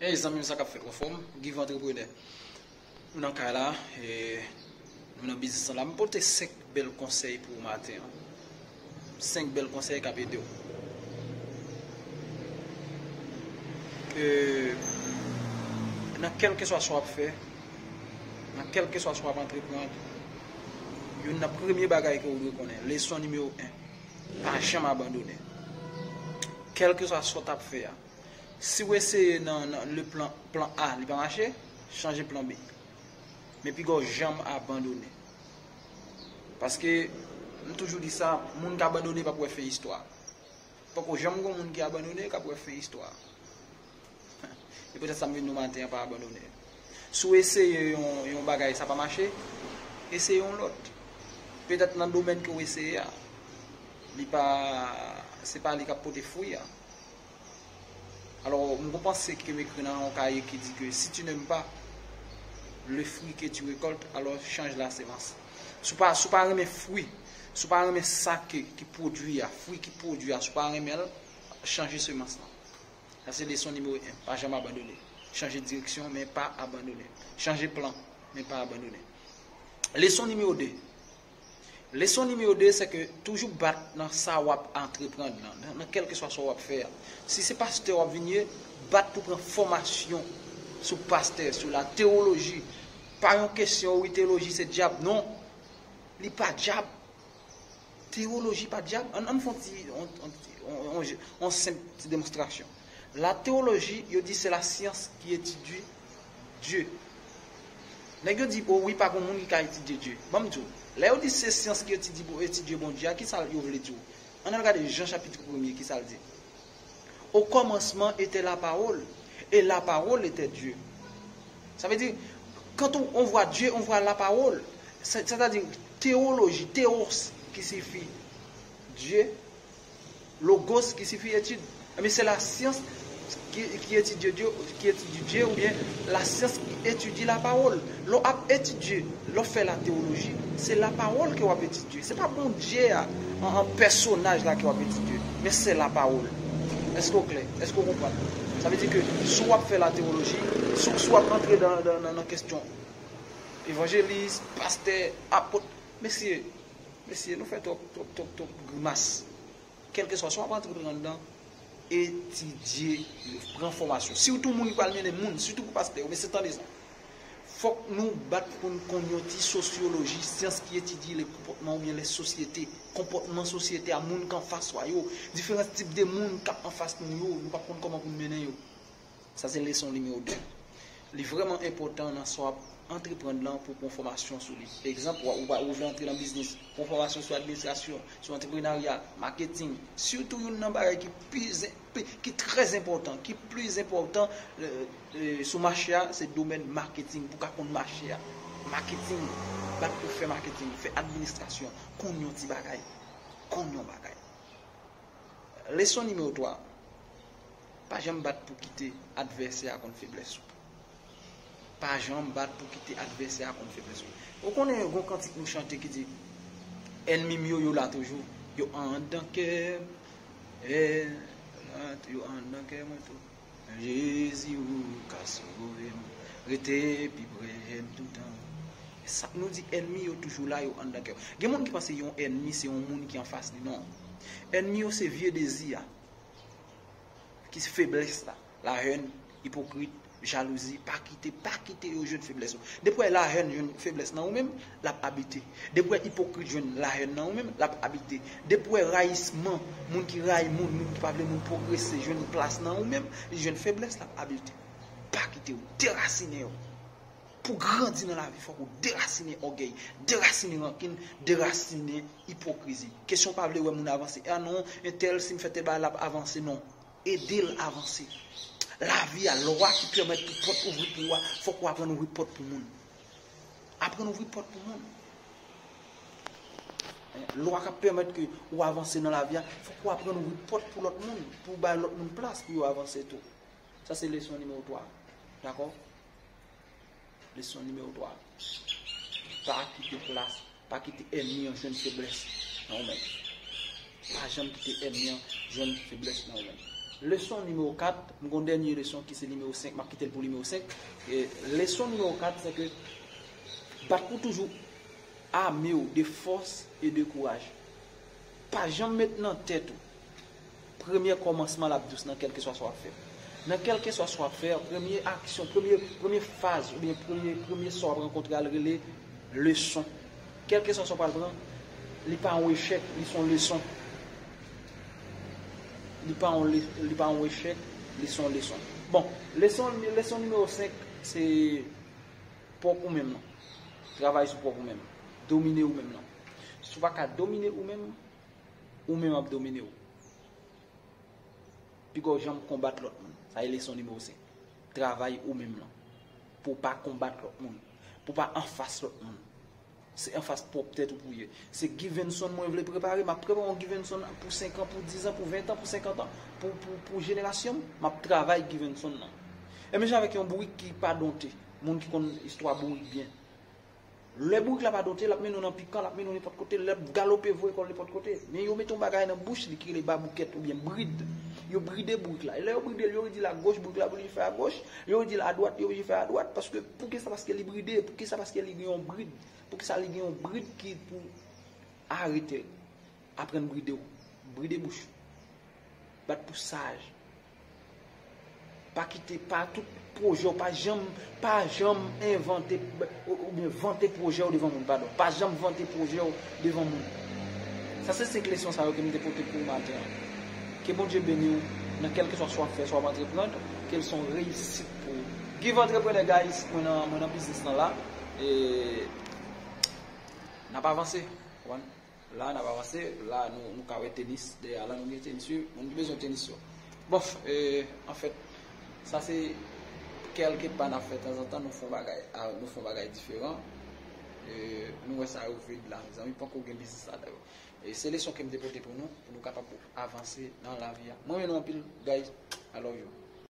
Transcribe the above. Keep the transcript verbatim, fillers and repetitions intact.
Ey, zanmi m, sa k ap fèt, anfòm? Give Entrepreneur. Nou nan kay la, e, nou nan biznis lan la. M pote senk bèl konsèy pou ou maten an. Senk bèl konsèy k ap ede w. E, nan kèlkeswa sa w ap fè, nan kèlkeswa sa w ap antreprann, youn nan premye bagay ke w dwe konnen, leson nimewo en, pa janm abandone. Kèlkeswa sa w t ap fè a, si w eseye nan, nan le plan, plan A, li pa mache, chanje plan B. Men piga w janm abandone. Paske, m toujou di sa, moun k abandone p ap wè fen istwa. Poko janm gon moun ki abandone k ap wè fen istwa. E poutèt sa m vin nou maten an, pa abandone. Si w eseye yon, yon bagay, sa pa mache, eseye yon lòt. Petèt nan domèn ke w eseye a, li pa, se pa li k ap pote fwi a. Alò, m gon panse ke m ekri nan yon kaye ki di ke si tu n'aimes pas le fruit que tu récoltes, alors change la semence. Si w pa, si w pa renmen fwi, si w pa renmen sa ke, ki pwodui a, fwi ki pwodui a, si w pa renmen l, chanje semans lan. Sa se leson nimewo en. Pa janm abandone. Chanje direksyon, men pa abandone. Chanje plan, men pa abandone. Leson nimewo de. Leson nimewo de, se ke toujou bat nan sa w ap antreprann nan, nan, nan kèlkeswa sa w ap fè a. Si se pastè w ap vin ye, bat pou pran fòmasyon sou pastè, sou la tewoloji. Pa yon kesyon, wi, tewoloji se dyab. Non, li pa dyab. Tewoloji pa dyab. Ann, ann fè yon ti, yon, yon, yon, yon, yon senp ti demonstrasyon. La tewoloji, yo di se la science qui étudie Dieu. Nèg yo di, o wi, pa gen moun ki ka etidye Dye. Ban m di w, lè yo di se syans ki etidye, etidye Bondye a, ki sa yo vle di w? Ann al gade Jan chapit premye, ki sa l di? Au commencement était la parole, et la parole était Dieu. Sa vle di, quand on, on voit Dieu, on voit la parole. Sètadi, tewoloji, theos, ki siyifi Dye, logos, ki siyifi etid. Ebyen, se la science qui, qui étudie Dieu, qui étudie Dieu, oubyen la science qui étudie la parole. Lè w ap etidye, lè w fè la tewoloji, se la parole ke w ap etidye. Se pa Bondye a, an, an pèsonaj la ke w ap etidye, men se la parole. Èske w klè? Èske w konprann? Sa vle di ke si w ap fè la tewoloji, si, si w ap antre nan, nan, nan, nan kesyon evanjelis, pastè, apot, mesye, mesye, nou fè twòp, twòp, twòp, twòp grimas. Kèlkeswa sa w ap antreprann nan, etidye, pran fòmasyon. Sitou moun ki pral mennen moun, sitou pou pastè yo, mesye, tande sa. Fòk nou bat pou n konn yon ti sosyoloji, syans ki etidye le konpòtman oubyen le sosyete, konpòtman sosyete a, moun k anfas w a yo, diferan tip de moun k ap anfas nou yo, nou p ap konn kòman pou n mennen yo. Sa se leson nimewo de. Li vrèman enpòtan nan sa w ap antreprann lan pou w pran fòmasyon sou li. Egzanp, w, w, ou vle antre nan biznis, pran fòmasyon sou administrasyon, sou antreprenarya, maketing. Sitou youn nan bagay ki pi, ki trè enpòtan, ki pli enpòtan, e, e, sou mache a, se domèn maketing, pou w ka konn mache a. Maketing, bat pou fè maketing, fè administrasyon, konn yon ti bagay, konn yon bagay. Leson nimewo twa. Pa janm bat pou kite advèsè a konn feblès ou. Pa janm bat pou kite advèsè a konn feblès ou. Ou konnen gon kantik nou chante ki di, ènmi m yo, yo la toujou. Yo anndan kè m. E, yo anndan kè mwen tou. Jezi, ou ka sove m. Rete pi pre m toutan. E sa k nou di, ènmi yo toujou la, yo anndan kè w. Gen moun ki panse yon ènmi se yon moun ki anfas li. Non. Ènmi yo se vye dezi a, ki se feblès la, lahèn, ipokrit, jalouzi. Pa kite, pa kite yo jwenn feblès ou. Depi w wè lahèn jwenn feblès nan ou menm, l ap abite. Depi w wè ipokrit jwenn lahèn nan ou menm, l ap abite. Depi w wè rayisman, moun ki rayi moun, moun ki pa vle moun pwogrese, jwenn plas nan ou menm, li jwenn feblès, l ap abite. Pa kite yo, derasinen yo. Pou w grandi nan lavi, fòk ou derasinen ògèy, derasinen rankin, derasinen ipokrizi. Kesyon pa vle wè moun avanse. A non, entèl, si m fè tèl bagay, l ap avanse. Non. Ede l avanse. Lavi a, lwa ki pèmèt pou pòt ouvri pou ou a, fòk ou aprann ouvri pòt pou moun. Aprann ouvri pòt pou moun. Lwa k ap pèmèt ke ou avanse nan lavi a, fòk ou aprann ouvri pòt pou lòt moun, pou w bay lòt moun plas pou yo avanse tou. Sa se leson nimewo twa. Dakò? Leson nimewo twa. Pa kite plas, pa kite ènmi an jwenn feblès nan ou menm. Pa janm kite ènmi an jwenn feblès nan ou menm. Leson nimewo kat, m gon dènye leson ki se nimewo senk, m ap kite l pou nimewo senk. E leson nimewo kat, se ke bat pou toujou ame w de fòs e de kouraj. Pa janm met nan tèt ou premye kòmansman l ap dous nan kèlkeswa sa w ap fè. Nan kèlkeswa sa w ap fè, premye aksyon, premye, premye faz oubyen premye, premye sa w ap rankontre a l rele leson. Kèlkeswa sa w pral pran, li pa yon echèk, li se yon leson. Li pa yon, li pa yon echèk, li se yon leson. Bon, leson, leson nimewo senk, se pwòp ou menm nan. Travay sou pwòp ou menm. Domine ou menm nan. Si w pa ka domine ou menm, ou menm ap domine w. Piga w janm konbat lòt moun. Sa e leson nimewo senk. Travay ou menm nan. Pou w pa konbat lòt moun. Pou w pa anfas lòt moun. Se anfas pwòp tèt ou pou w ye. Se Givenson mwen vle prepare. M ap prepare yon Givenson pou senk an, pou diz an, pou ven an, pou senkant an, pou, pou, pou jenerasyon m. M ap travay Givenson nan. E menm jan avèk yon bourik ki pa donte. Moun ki konn istwa bourik byen. Lè bourik la pa donte, l ap mennen w nan pikan, l ap mennen w nenpòt kote, l ap galope voye kò l nenpòt kote. Men yo mete yon bagay nan bouch li ki rele baboukèt oubyen brid. Yo bride bourik la. E lè yo bride l, yo redi l agoch, bourik la oblije fè agoch. Yo redi l adwat, li oblije fè adwat. Paske, poukisa? Paske li bride. Poukisa? Paske li gen yon brid. Poukisa li gen yon brid ki pou arete l? Aprann bride w. Bride bouch ou. Bat pou saj. Pa kite, pa tout pwojè w, pa janm, pa janm envante, oubyen vante pwojè w devan moun, padon. Pa janm vante pwojè w devan moun. Sa se senk leson sa yo ke m te pote pou ou maten an. Ke Bondye beni w nan kèlkeswa sa w ap fè, sa w ap antreprann, ke l se yon reyisit pou ou. Give Entrepreneur, guys, mwen nan, mwen nan biznis lan la. E n ap avanse, konprann? La, n ap avanse. La, nou, nou ka wè tenis dèyè a. La, nou gen tenis, wi. Moun ki bezwen tenis yo. Bon, e, anfèt, sa se kèlke pa n ap fè tanzantan, nou fè yon bagay, a, nou fè yon bagay diferan. E, nou wè sa yo vid la, mezanmi, panko gen biznis ladan yo. E se leson ke m te pote pou nou, pou nou kapab avanse nan lavi a. Mwen renmen nou anpil, guys. I love you.